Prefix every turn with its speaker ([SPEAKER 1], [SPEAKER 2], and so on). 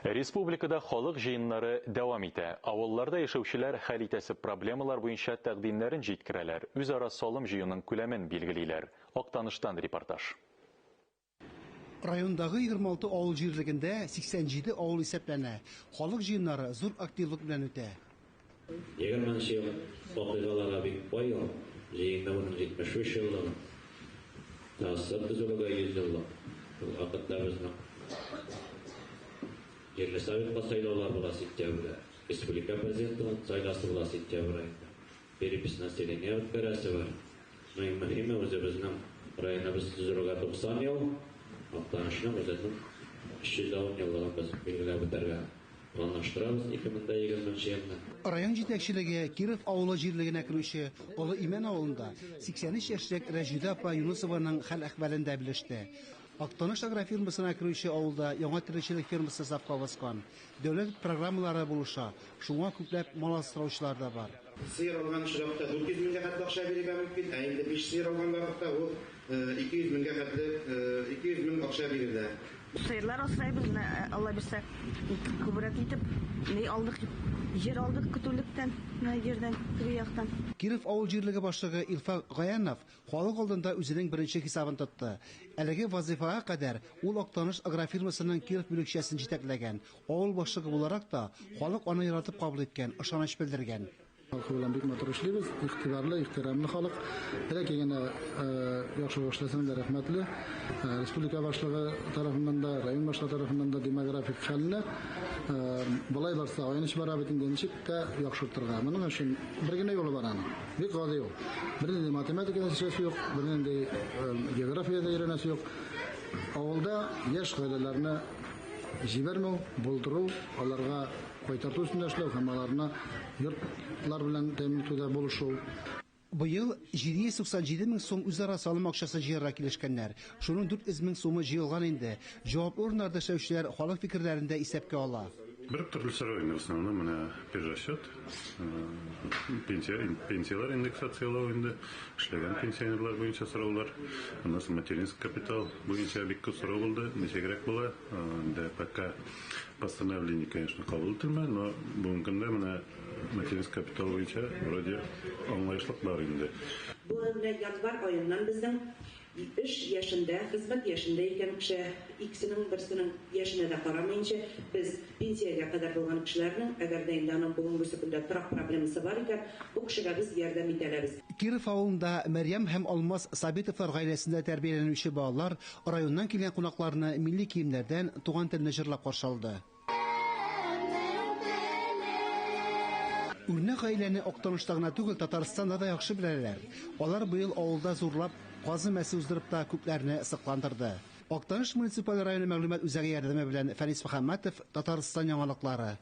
[SPEAKER 1] Республикада халык җыеннары дәвам итә. Авылларда яшәүчеләр хәл итәсе проблемалар буенча тәкъдимнәрен җиткерәләр, үзара салым җыюның күләмен билгелиләр. Актаныштан репортаж.
[SPEAKER 2] Райондагы 26 авыл җирлегендә 87 авыл исәпләнә. Халык җыеннары зур активлык белән үтә.
[SPEAKER 3] Егерменче ел вакыйгаларга бик бай ел. Җыеннарның 75 еллыгы, ТАССР төзелүгә 100 еллык. Шул вакытта безнең җирле советка сайлаулар була сентябрьдә, республика президентын сайласы була сентябрь аенда. Перепись населения үткәрәсе бар. Ну иң мөһиме үзебезнең районыбыз төзелүгә 90 ел, Актанышның үзенең 310 еллыгын без билгеләп үтәргә планлаштырабыз 2020 елны.
[SPEAKER 2] Район җитәкчелеге Киров авылы җирлегенә керүче Олы Имән авылында 83 яшьлек Рәҗүдә апа Юнысованың хәл-әхвәлен дә белеште. Актаныш агрофирмасына керүче авылда яңа терлекчелек фермасы сафка баскан. Дәүләт программалары булыша, шуңа күпләп мал асраучылар да бар.
[SPEAKER 4] Сыер алган очракта 400 меңгә хәтле акча бирергә мөмкин, ә инде биш сыер алган вакытта ул 200 меңгә хәтле, 200 мең акча бирелә.
[SPEAKER 5] Сыерлар асрайбыз, менә Алла бирсә, күбрәк итеп ни алдык, җир алдык көтүлектән, менә җирдән, теге яктан.
[SPEAKER 2] Киров авыл җирлеге башлыгы Илфак Гаянов халык алдында үзенең беренче хисабын тотты. Әлеге вазыйфага кадәр ул Актаныш агрофирмасының Киров бүлекчәсен җитәкләгән. Авыл башлыгы буларак та, халык аны яратып кабул иткән, ышаныч белдергән.
[SPEAKER 6] Халкы белән бик матур эшлибез, игътибарлы, ихтирамлы халык. Бәләкәй генә яхшылык эшләсәң дә рәхмәтле. Республика башлыгы тарафыннан да, район башлыгы тарафыннан да демографик хәлне болай барса, аяныч бара бит инде, ничек тә яхшыртырга. Моның өчен бер генә юлы бар аның. Бик гади ул. Бернинди математика да эшләсе юк, бернинди география дә өйрәнәсе юк. Авылда яшь гаиләләрне җибәрмәү, булдыру, аларга кайтарту өстендә эшләү һәм аларны йортлар белән тәэмин итүдә булышу.
[SPEAKER 2] Быел 797 мең сум үзара салым акчасы җыярга килешкәннәр. Шуның 400 мең сумы җыелган инде. Җаваплы урыннарда эшләүчеләр халык фикерләрен дә исәпкә ала.
[SPEAKER 7] Бер төрле сорау инде, в основном менә перерасчет, пенсия, пенсияләр индексацияләү инде, эшләгән пенсионерлар буенча сораулар, аннан соң материнский капитал буенча бик күп сорау булды, ничегрәк була, инде пока постановление, конечно, кабул ителмәде, но бүгенге көндә менә материнский капитал буенча вроде аңлаешлык бар инде.
[SPEAKER 8] Бу менә январь аеннан безнең эш яшендә, хезмәт яшендә икән кеше, икесенең берсенең яшенә дә карамыйнча, без пенсиягә кадәр булган кешеләрнең, әгәр дә инде аның бүгенгесе көндә торак проблемасы бар икән, бу кешегә без ярдәм итә алабыз.
[SPEAKER 2] Киров авылында Мәрьям һәм Алмаз Сабитовлар гаиләсендә тәрбияләнүче балалар районнан килгән кунакларны милли киемнәрдән, туган телне җырлап каршы алды. Үрнәк гаиләне Актанышта гына түгел, Татарстанда да яхшы беләләр. Алар быел авылда зурлап казы мәсе уздырып та күпләрне сокландырды. Актаныш муниципаль районы мәгълүмат үзәге ярдәме белән Фәнис Мөхәммәтов, Татарстан яңалыклары.